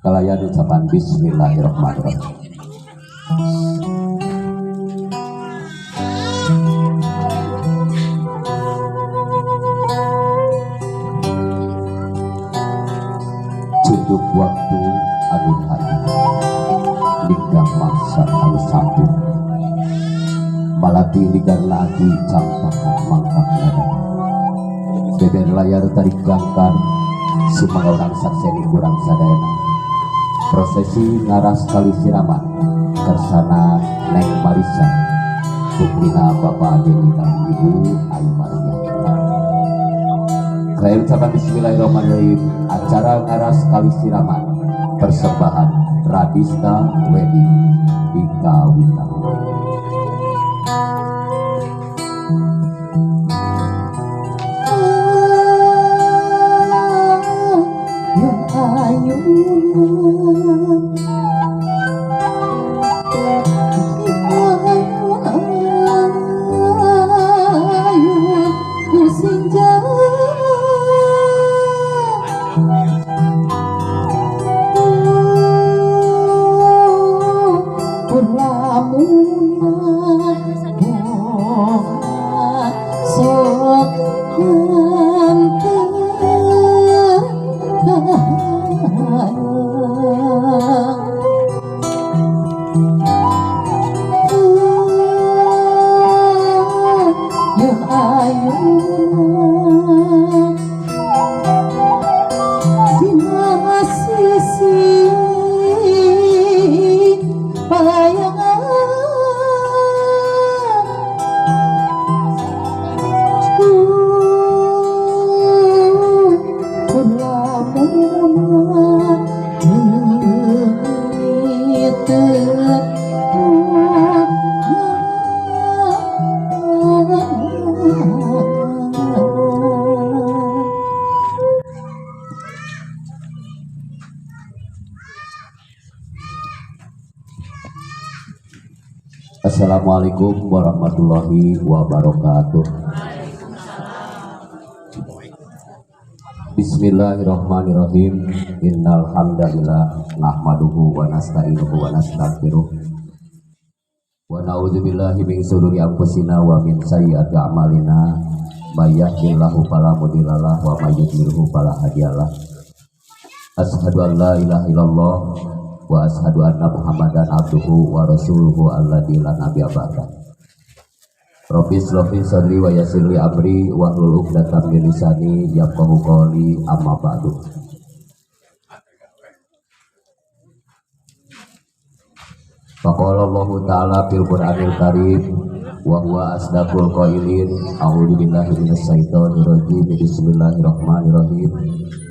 Kalayan ucapan bismillahirrahmanirrahim. Cukup waktu anu hayu liga mangsa anu sampun malati ligar lagi campaka mangkak nada beber layar tarik gangkar sumangga urang sakseni kurang sadayana prosesi ngaras kali siraman kersana Neng Marisa putrina Bapak Deni dan Ibu Ayu Maria. Saya ucapkan bismillahirrahmanirrahim. Acara ngaras kali siraman persembahan Radista Wedding Ika Wita. Assalamualaikum warahmatullahi wabarakatuh. Bismillahirrahmanirrahim. Innal hamdalillah nahmaduhu wa nasta'inuhu wa nastaghfiruh wa na'udzubillahi min syururi anfusina wa min sayyiati a'malina. May yahdihillahu fala mudhillalah wa may yudlilhu fala hadiyalah. Asyhadu an la ilaha illallah wa asyhadu anna Muhammadan abduhu wa rasuluhu alladzi la nabiyya ba'da. Rabbi shrah li sadri wa yassir li amri wahlul 'uqdatam min lisani yafqahu qawli, amma ba'du. Faqala Allahu ta'ala fil Qur'anil Karim wa huwa asdaqul qailin. A'udzu billahi minasy syaithanir rajim. Bismillahirrahmanirrahim.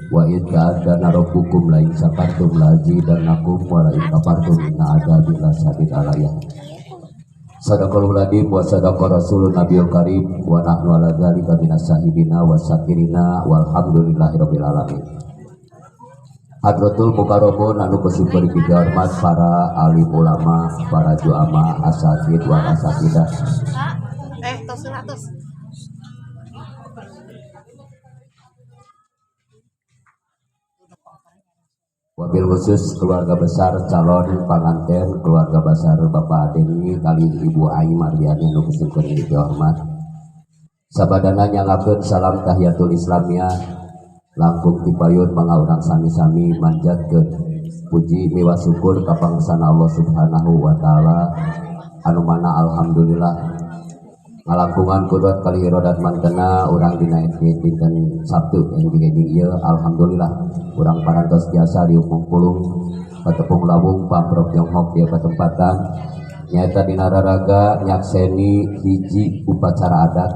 Wa id ta'adzana rabbukum la in syakartum la azidannakum wa la in kafartum inna adzabi lasyadid alayya. Sadaqallahu al-azim wa sadaqa rasulun nabiyul karim wa nahnu ala dzalika minas syahidina wa syakirina walhamdulillahirabbil alamin. Hadratul mukarramun anu bersyukur hormat para alim ulama, para juama, asatid wal asatidah. Wabil khusus keluarga besar calon panganten, keluarga besar Bapak Deni kali Ibu Ai Mardiani anu bersyukur hormat. Sabadana nyangakeun salam tahiyatul islamiyah langkung tipayun mangga urang sami-sami manjatkeun puji miwa syukur ka pangersana Allah Subhanahu wa taala anu mana alhamdulillah ngalangkungan kudrat kali irodat mantena urang dina dinten Sabtu enjing-enjing ieu alhamdulillah urang parantos jasa diumum pulung patepung lawung Pamprov Tiongkok ieu patempatan nyaeta dina raraga nyakseni hiji upacara adat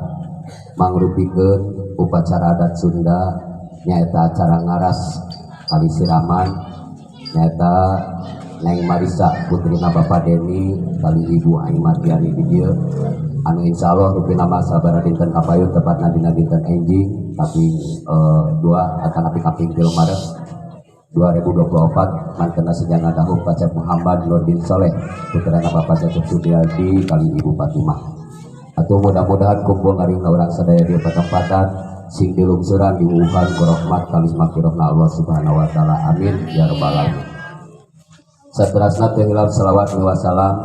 mangrupikeun upacara adat Sunda nyaeta acara ngaras kali siraman nyaeta Neng Marisa putrina Bapak Deni kali Ibu Ai Mardiani di dieu anu insyaallah rupina masa sabaraha dinten kapayun tepatna dina dinten enjing tapi dua atanapi kaping 3 Maret 2024 mantena sejana dahub Kacep Muhammad Nurdin Soleh putrana Bapak Cecep Sudiardi kali Ibu Fatimah. Atau mudah-mudahan kumpul ngaringna urang sadaya di patempatan sing dilungsuran diwuhan ku rahmat kali maghfirahna Allah Subhanahu wa taala. Amin ya rabbal alamin. Saterasna teu hilap selawat wa salam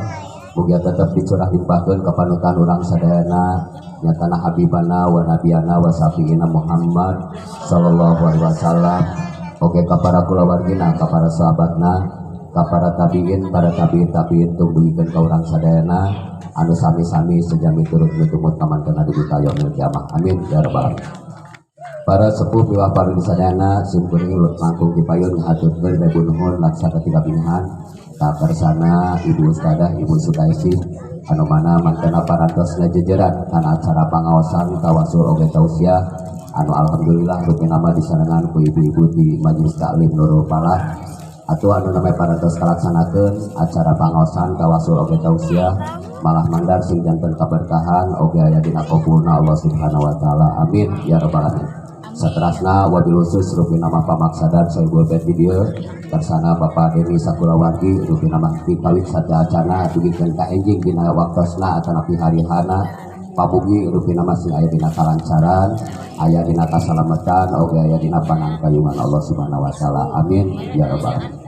mugia tetep dicurah limpahkeun ka panutan urang sadayana nyatana habibana wa nabiyana wa syafiina Muhammad sallallahu alaihi wasallam. Oge ka para kulawargina, ka para sahabatna, ka para tabiin, para tabiin tabiin tumbuhikeun ka urang sadayana anu sami-sami sejami turut mitumut kamantena dugi ka yaumil kiamah. Amin ya rabbal alamin. Para sepuh miwah parudi sadayana simkuring langkung dipayun ngahaturkeun ribu nuhun laksa katiga binahan ka kersana Ibu Ustadah Ibu Sukaisih anu mana mantena parantos ngajejeran kana acara pangaosan tawasul oge tausiah anu alhamdulillah rupina mah disarengan ku ibu-ibu di Majelis Taklim Nurul Falah atau anu namanya parantos kalaksanakeun acara pangaosan tawasul oge tausiah malah mandar sing janten kaberkahan oge aya dina qabulna Allah Subhanahu wa taala. Amin ya rabbal alamin. Saterasna wabil khusus rupina mah pamaksadan Sohibul Bait di dieu kersana Bapak Deni sakulawargi rupina mah kawit satya acana dugikeun ka enjing dina waktosna atanapi harihana pabugi rupina mah sing aya dina kalancaran aya dina kasalamatan oge aya dina panangkayungan Allah Subhanahu wa taala. Amin ya rabbal alamin.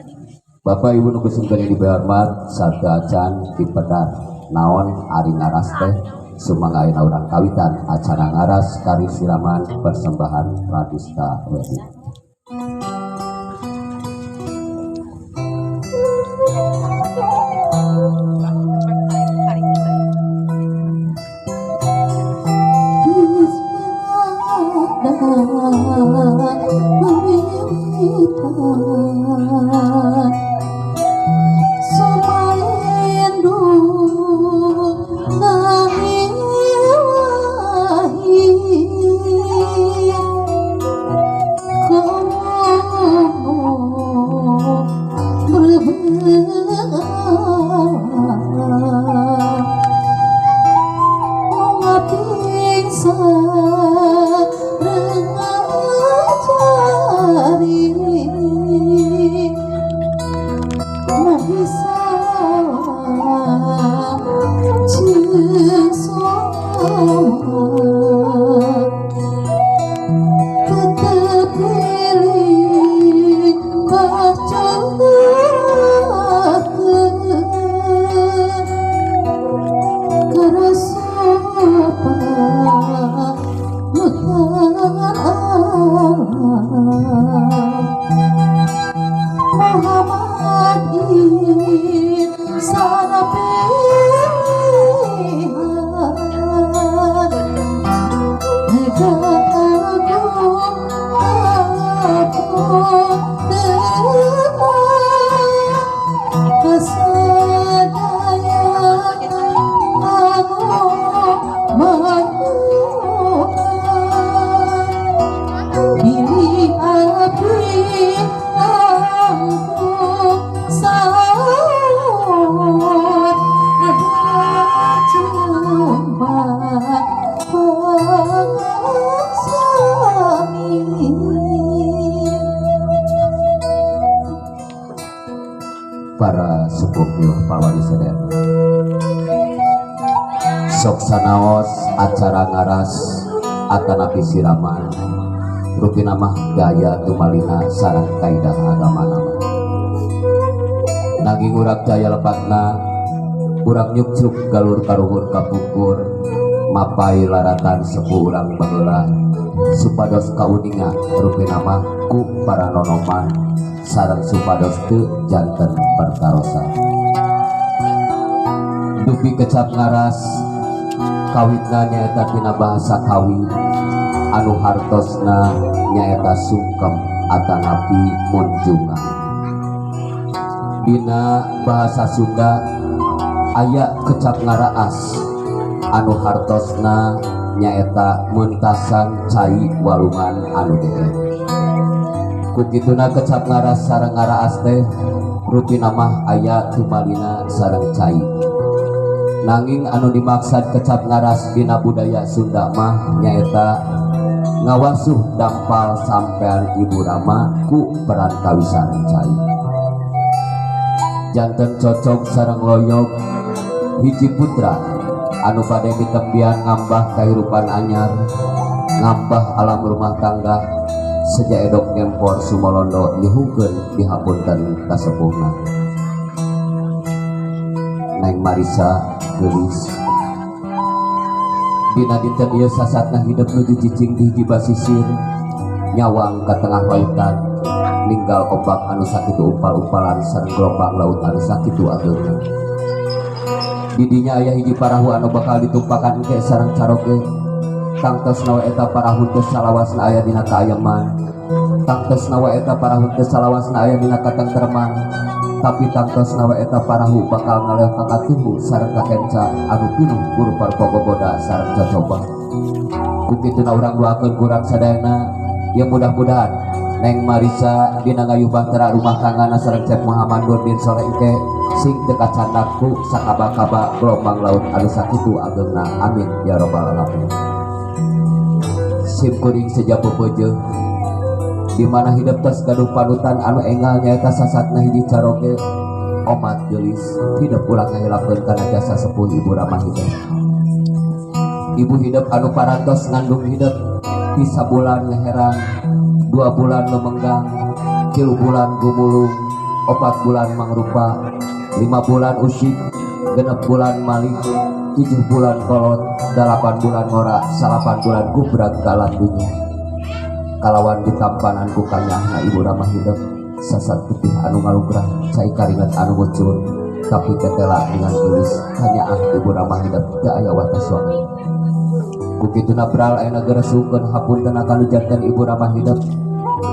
Bapak Ibu nu kusimkuring dihormat satya acan dipedar naon ari ngaras teh sumangga ayeuna urang kawitan acara ngaras kari siraman persembahan Pradista Wedding. Para sepuh miwah pawari sadayana sok sanaos acara ngaras atanapi siraman rupina mah gaya tumalina sareng kaidah agama nama nanging urang jaya lepatna urang nyukcruk galur karuhun kapungkur mapai laratan sepuh urang baheula supados kauninga rupina mah ku para nonoman sareng supados teu janten pertarosan. Dupi kecap ngaras kawitna nyaeta tina bahasa kawi anu hartosna nyaeta sungkem atanapi munjungan. Dina bahasa Sunda aya kecap ngaraas anu hartosna nyaeta muntasan cai walungan anu deeh. Kukituna kecap ngaras sareng ngaraas teh rupina mah aya tumalina sareng cai. Nanging anu dimaksad kecap ngaras dina budaya Sunda mah nyaeta ngawasuh dampal sampean ibu rama ku perantawisan cai. Janten cocok sareng loyog hiji putra anu bade mitembian ngambah kahirupan anyar, ngambah alam rumah tangga seja edok ngempor sumolondo nyuhungkeun dihapunten kasepuhna. Neng Marisa geulis. Dina dinten ieu sasatna hidup nuju cicing di hiji basisir nyawang ka tengah lautan ninggal ombak anu sakitu upal-upalan sareng gelombang laut anu sakitu ageungna. Didinya aya hiji parahu anu bakal ditumpakan engke sareng caroge. Tangtosna we eta parahu teh salawasna aya dina kaayeman. Tangtosna we eta parahu teh salawasna aya dina katengtreman. Tapi tangtosna we eta parahu bakal ngaleuh ka katuhu sareng ka kenca anu pinuh ku rupa gogoda sareng cocoba. Ku kituna urang doakeun kurang sadayana ya mudah-mudahan Neng Marisa dina ngayuh bahtera rumah tanggana sareng Cep Muhammad Nurdin Soleh engke sing teu kacandak ku sakaba-kaba gelombang laut anu sakitu ageungna. Amin ya rabbal alamin. Sim kuring seja pepeujeuh di mana hidup tos gaduh panutan anu enggal nyaeta sasatna hiji caroge omat geulis hidup ulah ngahilapkeun kana jasa sepuh ibu ramah hidup. Ibu hidup anu parantos ngandung hidup ti sabulan ngeherang, 2 bulan lumenggang, 3 bulan gumulung, 4 bulan mangrupa, 5 bulan usik, 6 bulan malik, 7 bulan kolot, 8 bulan ngora, 9 bulan gubrak ka alam dunya. Kalawan ditampanan ku kanyahna ibu ramah hidup sasat putih anu ngalugrah cai karinget anu ngucur tapi tetela dengan geulis kanyaah ibu ramah hidup teu aya watas waktu. Ku kituna pral ayeuna geura sungkeun hapunten ka nu janten ibu ramah hidup,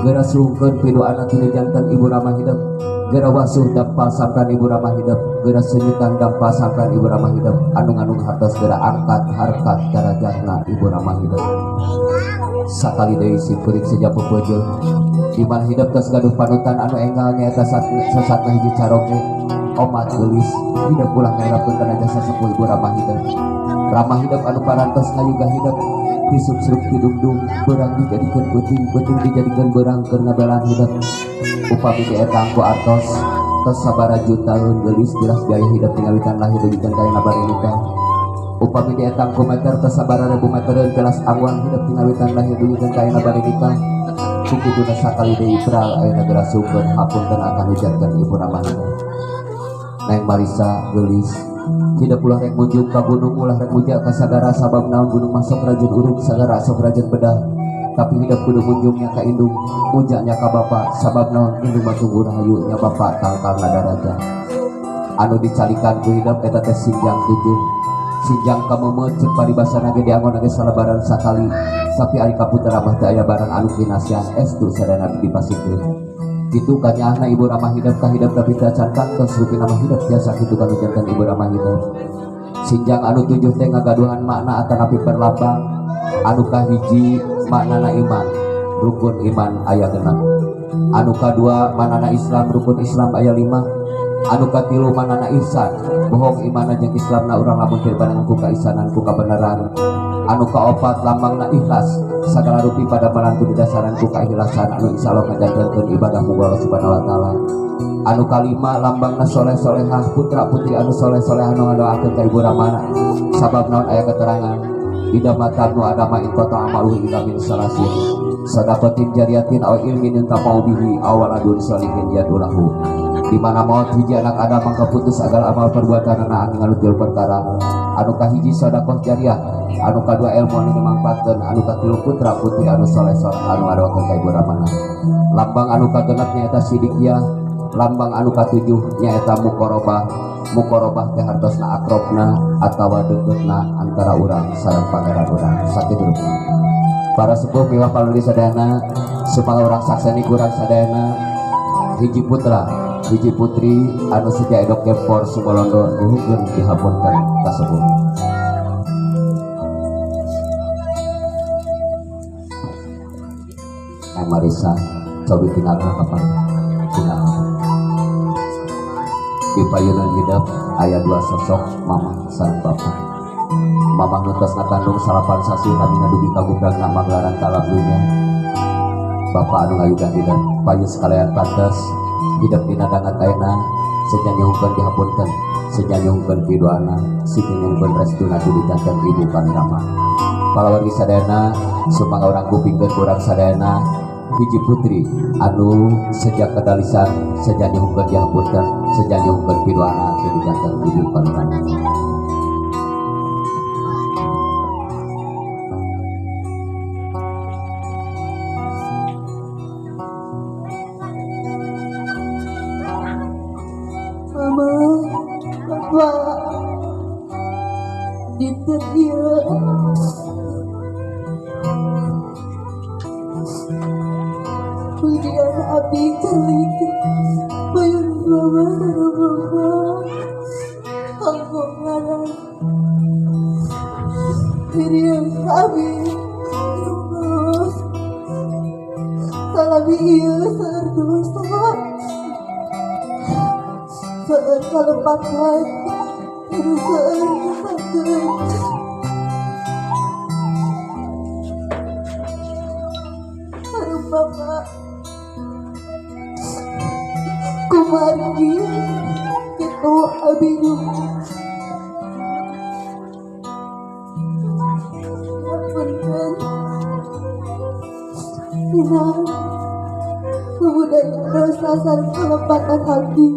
geura sungkeun piduana ti nu janten ibu ramah hidup, geura wasuh dampal sampean ibu ramah hidup, geura seunyitan dampal sampean ibu ramah hidup anu ngandung hartos geura angkat harkat darajatna ibu ramah hidup. Sakali deui si kuring seja pepeujeuh di mana hidup tos gaduh panutan anu enggal nyaeta sasatna hiji caroge omat geulis hidup ulah ngaelapkeun kana jasa sepuh ibu ramah hidup. Ramah hidup anu parantos ngayuga hidup disubsruk didungdung beurang dijadikeun peuting, peuting dijadikeun beurang keur ngabelaan hidup. Upami dietang ku artos tos sabaraha juta geulis jelas biaya hidup tingawitan lahir dugikeun ka ayeuna bade nikah. Upami dietang ku meter tos sabaraha ribu metereun jelas angguan hidup tingawitan lahir dugikeun ka ayeuna bade nikah. Ku kituna sakali deui pral ayeuna geura sungkeun hapunten akan hujankeun ibu ramah hidup. Neng Marisa geulis hidup ulah rek munjung ka gunung ulah rek muja ka sagara sabab naon gunung mah sok rajin urug sagara sok rajin bedah tapi hidup kudu munjungnya ka indung mujanya ka bapa sabab naon indung mah tunggu rahayu nya bapa tangkal nadaraja anu dicalikan ku hidup eta teh sinjang tujuh sinjang kamemeut ceuk paribasana ge diangon ge salabaran sakali tapi ari kaputra mah teu aya barang anu kinasian estu sadayana dipasikeun. Kitu kanyaahna ibu ramah hidup ka hidup tapi teu acan kantos rupina mah hidup biasa kitu kanu janten ibu ramah hidup. Sinjang anu 7 teh ngagaduhan makna atanapi perlambang anu kahiji maknana iman rukun iman aya 6, anu kadua maknana Islam rukun Islam aya 5, anu katilu maknana ihsan bohong imanna jeung Islamna urang lamun teu dibarengan ku kaisanan ku kabeneran, anu kaopat lambangna ikhlas sagala rupi pada malan ku didasaran ku kaikhlasan anu insyaallah ngajantenkeun ibadah ku Allah Subhanahu wa taala, anu kalima lambangna soleh solehah putra putri anu soleh solehah anu ngadoakeun ka ibu ramana sabab naon aya keterangan ida mata nu adama in qata amaluhu illa min salasin sadaqatin jariyatin aw ilmin yantafa'u bihi aw waladun salihin yadulahu. Di mana maut hiji anak adam mangka putus agal amal perbuatanana anu ngalutil perkara anu kahiji sedekah jariah anu kadua ilmu anu dimangfaatkeun anu katilu putra putri anu soleh soleh anu ngadoakeun ka ibu ramana. Lambang anu kagenep nyaeta sidikiyah, lambang anu katujuh nyaeta muqarabah. Muqarabah teh hartosna akrobna atawa deuketna antara urang sareng pangeran urang. Sakitu rupina. Para sepuh miwah paluri sadayana supaya urang sakseni kurang sadayana hiji putra hiji putri anu seja edok gempor Sumolondo nyuhunkeun dihapunten kasebut. Neng Marisa cobi tinggal kapan tinggal di payunan hidup aya 2 sosok mama sareng bapak. Mamah nu tos ngakandung 9 sasih namina dugi ka gubragna magelaran ka alam dunya. Bapak anu ngayugan hidup payu sekalian pantes hidup dina dangat ayeuna seja nyuhunkeun dihapunten seja nyuhunkeun piduana sing nyuhunkeun restuna di janten ibu kami ramah. Palawargi sadayana sumangga urang kupingkeun urang sadayana Hiji putri anu sejak kedalisan, seja nyuhunkeun dihapunten, seja nyuhunkeun piduana teu janten ibu kalurah. Mama, Bapak, dinten ieu pujian abdi celik payun mama sareng bapak kanggo ngaran diriang abdi terus salami ieu seueur dosa, seueur kalepatan, terus seueur misalkeun. Sareng bapak kumargi kitu abdi nyuhunkeun dina kabudayaan dosa sareng kalepatan abdi.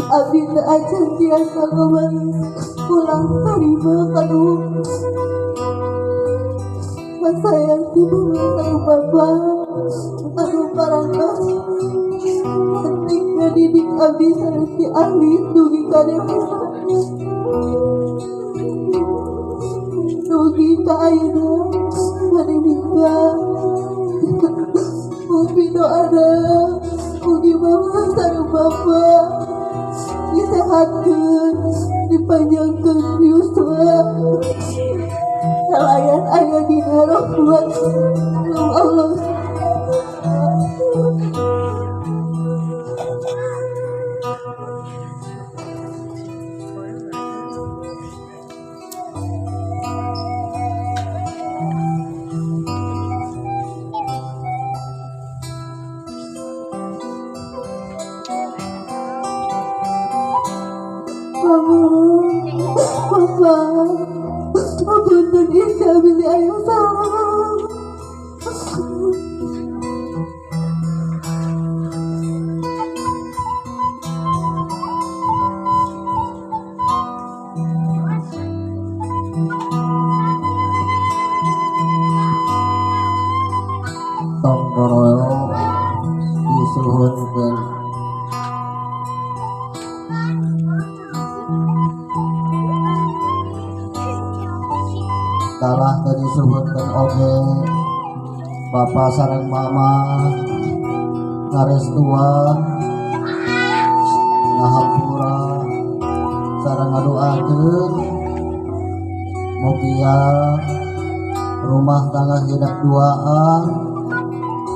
Abdi teu acan tiasa ngabales pulang tarima kanu masayang ti mama sareng bapa anu parantos penting ngadidik abdi sareng ti alit dugi ka dewasa, dugi ka ayeuna bade nikah. Mugi doana mugi mama sareng bapa disehatkeun, dipanjangkeun yuswa, salayan aya dina rahmat Allah. Mama, Bapak, apunten ieu bilih aya salah. Tong boroyo disuhunkeun dalah teu disuhunkeun oge bapa sareng mama ngarestuan, ngahampura sareng ngadoakeun mugia rumah tangga hidup duaan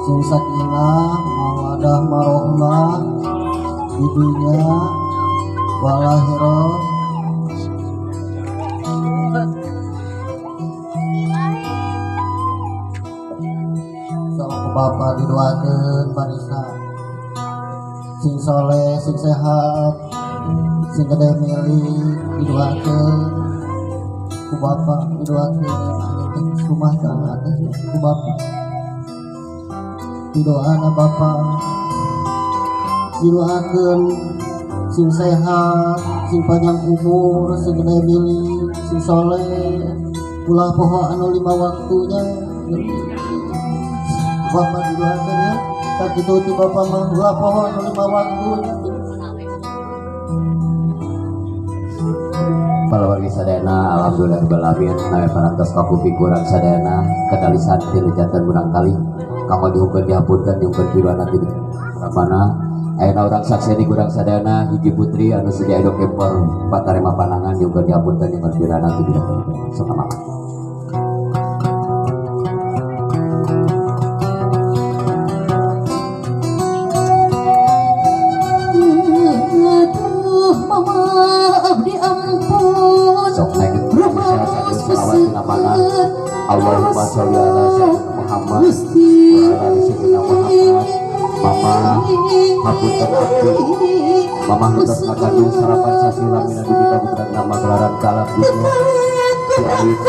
sing sakinah mawadah marohmah di dunya wal akhirah. Sok bapak didoakeun barisa sing soleh, sing sehat, sing gede milik didoakeun ku bapak, didoakeun rumah tangga teh ku bapak, didoana bapak didoakeun sing sehat, sing panjang umur, sing gede milik, sing soleh, ulah poho anu 5 waktunya. Bapak didoakeun ya, tak kitu ti bapak mah ulah poho anu 5 waktunya. Para wargi sadayana, alhamdulillah rabbil alamin, nawe parantos kapuping kurang sadayana kedalisan ti janten murang kali kanggo dihukeun dihapunten dihukeun piduana ti Rabbana. Ayeuna urang sakseni kurang sadayana hiji putri anu seja hidup kempor patarema panangan dihukeun dihapunten dihukeun piduana ti sok mangga. Aduh mama abdi ampun Sok naik salawat mana Allahumma sholli ala sayyidina Muhammad wa ala ali sayyidina Muhammad. Mama hapunten abdi, mama nutos ngagandung sarapan sasila mina dugi kabutuhan nama gelaran kalap dunia di alit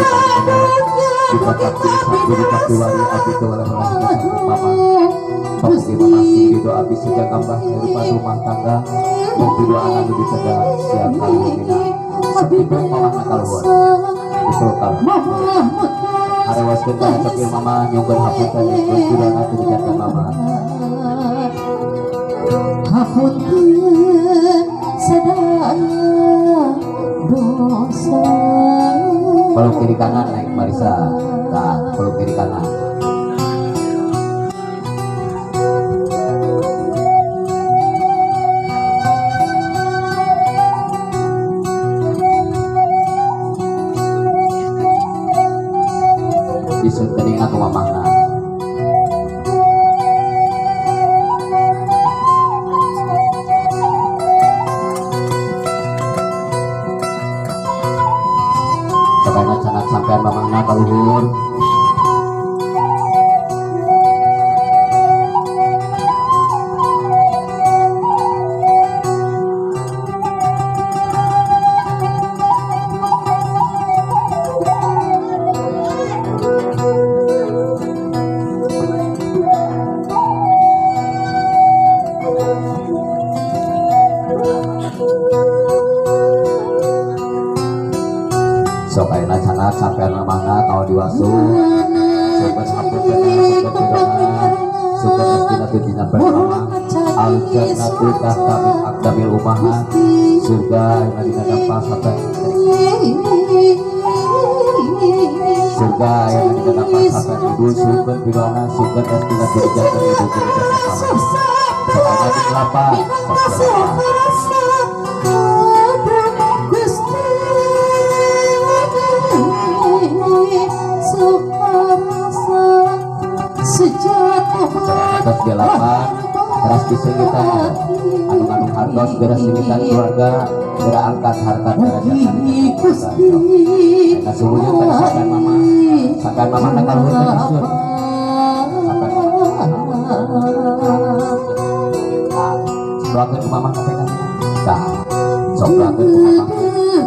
di Dipakap di wali abdi teu walah-walah mama. Pamugi mama sing ridho abdi sejak gambah kehidupan rumah tangga. Mugi doa anu diteda siap kalungina. Sakitu mamahna kaluhur. Dipeluk. Arewaskeun kana cepil mama nyungkeun hapunten nyungkeun pidana teu dijanten mama. Hapunten sadaya dosa. Peluk kiri kanan naik Marisa. Tah, peluk kiri kanan. Disuntening aku mamahna. Sabana canak sampean mamahna kaluhur. Sok ayeuna canak sampean mamahna kawa diwasu. Sugan hapunten sugan pidana sugan astina teu dina mama. Al jannatu tahta min aqdamil ummahat. Surga anu dina dampa sampean. Surga anu dina dampa sampean ibu sugan pidana sugan astina teu dijanten ibu sugan mama. Sok ayeuna di kelapa. Sok kelapa. Atas delapan teras disengitan anu ngandung hartos geura singitan keluarga geura angkat harkat derajat keluarga. Sungguhnya pada sampean mama na kaluhur teh isun. Sampean mama. Doakeun ku mama kapekan. Tah, sok doakeun ku mama.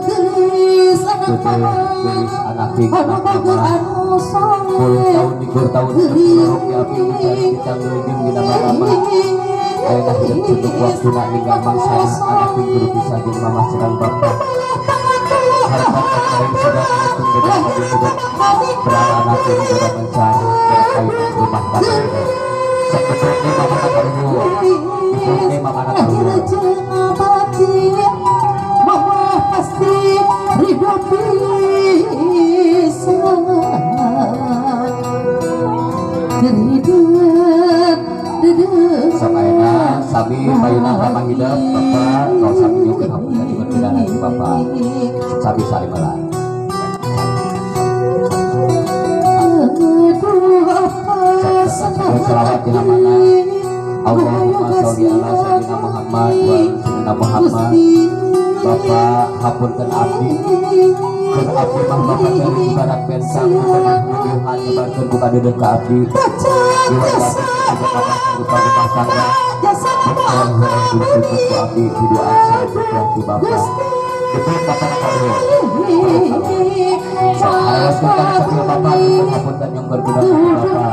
Tulis anak anak mama. 10 tahun likur tahun lorok ya api mencari kita ngelinding dina mama. Ayeuna hidup cukup waktuna ninggal mangsana anak kudu bisa jeung mama sareng bapa. Harapan kemarin sudah menghitung beda mobil hidup berala anak yang sudah mencari terkait rumah tangga hidup. Sebetulnya mama nak kaluhur, ibune mama nak kaluhur. Mama pasti ridho pisan. Sok ayeuna sami payuna ramah hidup bapak kalau sami nyungkeun hapunten nyungkeun pidana ti bapak sami saling melah. Selawat dina mana Allahumma sholli ala sayyidina Muhammad wa ala sayyidina Muhammad. Bapak hapunten abdi keur abdi mah bapak dari ibarat bentang nuduhan nyebarkeun buka deudeuh ka abdi. Iwan rupa rumah tangga bukan bersyukur ku abdi didoakan sareng ti bapak. Itu bapak kaluhur. Sok harewaskeun kana sapil bapak nyungkeun hapunten nyungkeun pidana ti bapak.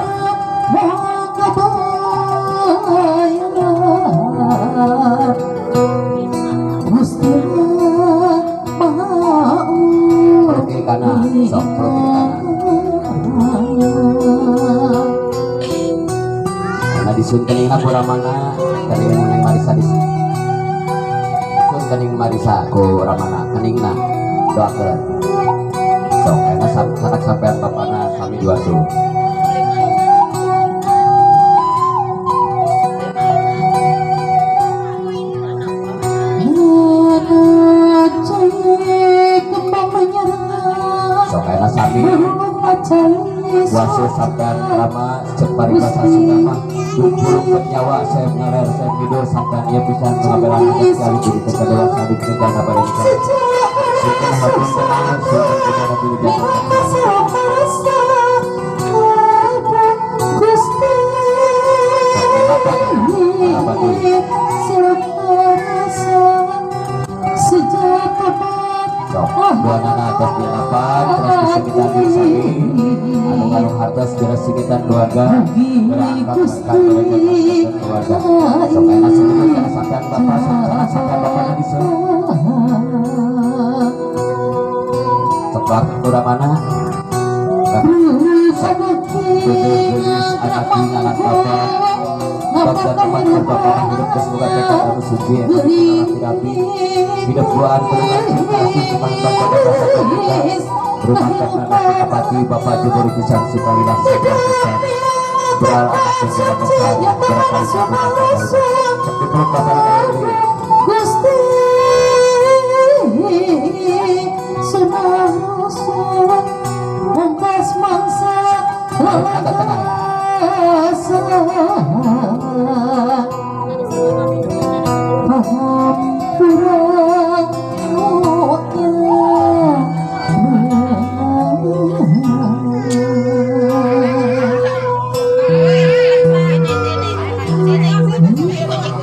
Peluk kiri kanan, sok peluk kiri kanan. Nah disuntening ku ramana, kening neng Marisa di sun kening Marisa ku ramana, keningna doakeun. Sok ayeuna sanak sampean bapana sami diwasu. Sok ayeuna sami wasu sampean rama cek paribasa Sunda mah dupulung nyawa saya ngaler saya ngidul sampean ieu pisan ngabelan sekali jadi teu kadewasa di negara bade sungkeun hapunten sungkeun pidana teu Sejak kapan Sok dua nana atas dilapan terus disekitar diri sami anu ngaruh hartos beres sekitar keluarga berangkat berkat berkat keluarga. Sok enak sebelum karena sampean bapak salah sampean bapak lagi sok. Sok kurang mana? Gelis anak anak bapak bangsa teman bapak hidup semoga tekad anu suci rapi hidup buaan penuh cinta kasih teman bangsa dan rasa terbuka rumah karena kapati bapak jubur pisan sukalilah sekian beral anak segala besar berkali dipeluk bapak Gusti mangsa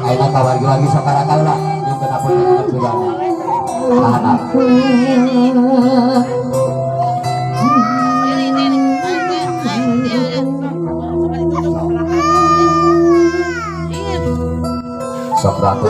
Aina kawargi lagi sokarakal lah yang kenapa sudah tahan. Sok ratu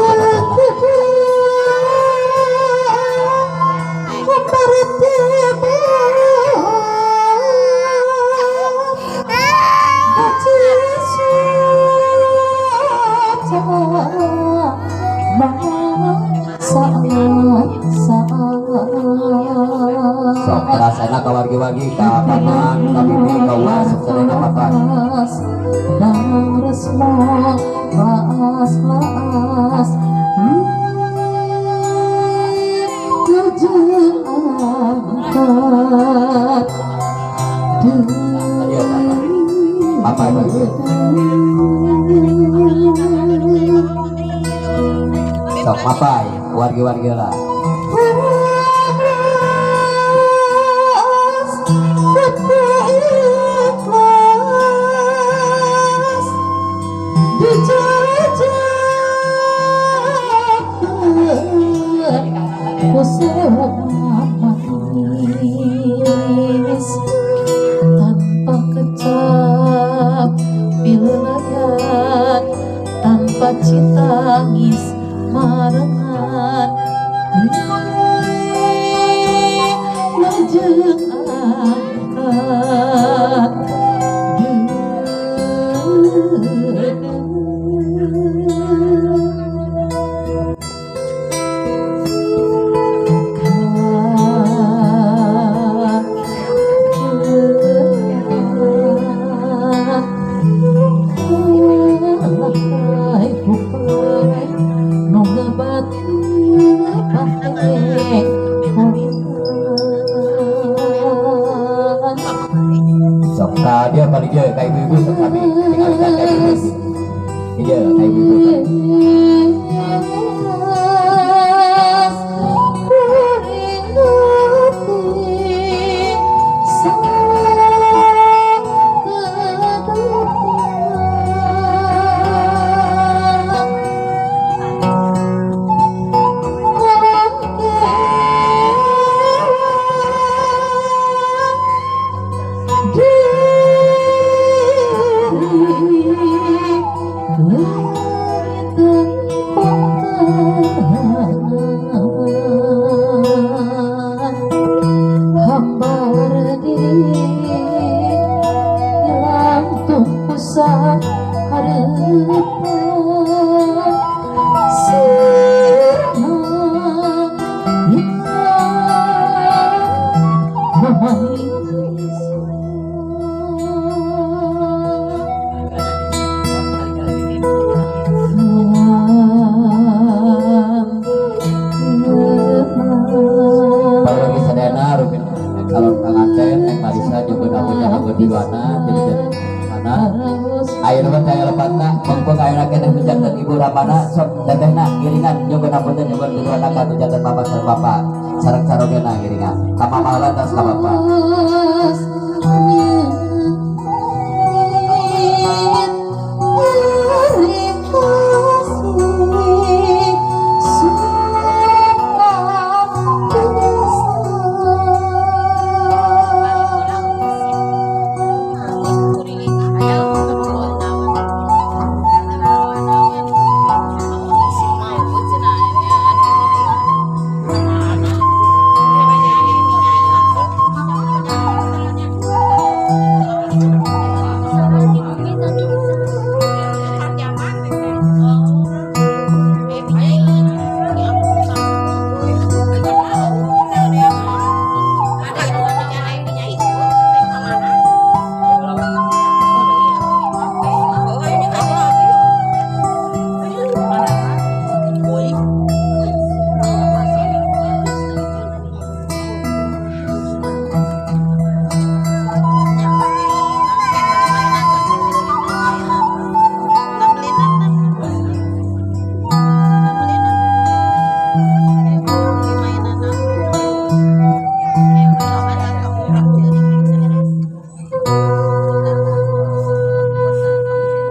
sok rasana kawargi-wargi ka paman ka bibi ka uwa sok sadayana papan. Laas laas terjun angkat apa ibu sok mapai wargi-wargi lah. Manis tanpa kecap pileulayan tanpa citangis marengan lajeng angkat. Sok dia balik dia kayak ibu-ibu sok kami tinggal kayak ibu-ibu dia kayak ibu-ibu. Sok tetehna giringan nyugun apunten nyugun biduana ka janten bapak sareng bapak sareng sarogena giringan ka mama heula tas ka bapak.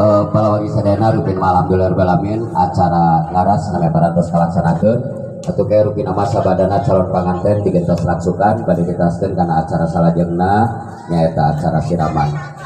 Palawargi sadayana, rupina alhamdulillah rabbil alamin, acara ngaras namanya parantos kalaksanakeun. Atuh kayak rupina mah sabadana calon panganten digentos rangsukan bade diteraskeun kana acara salajengna, nyaeta acara siraman.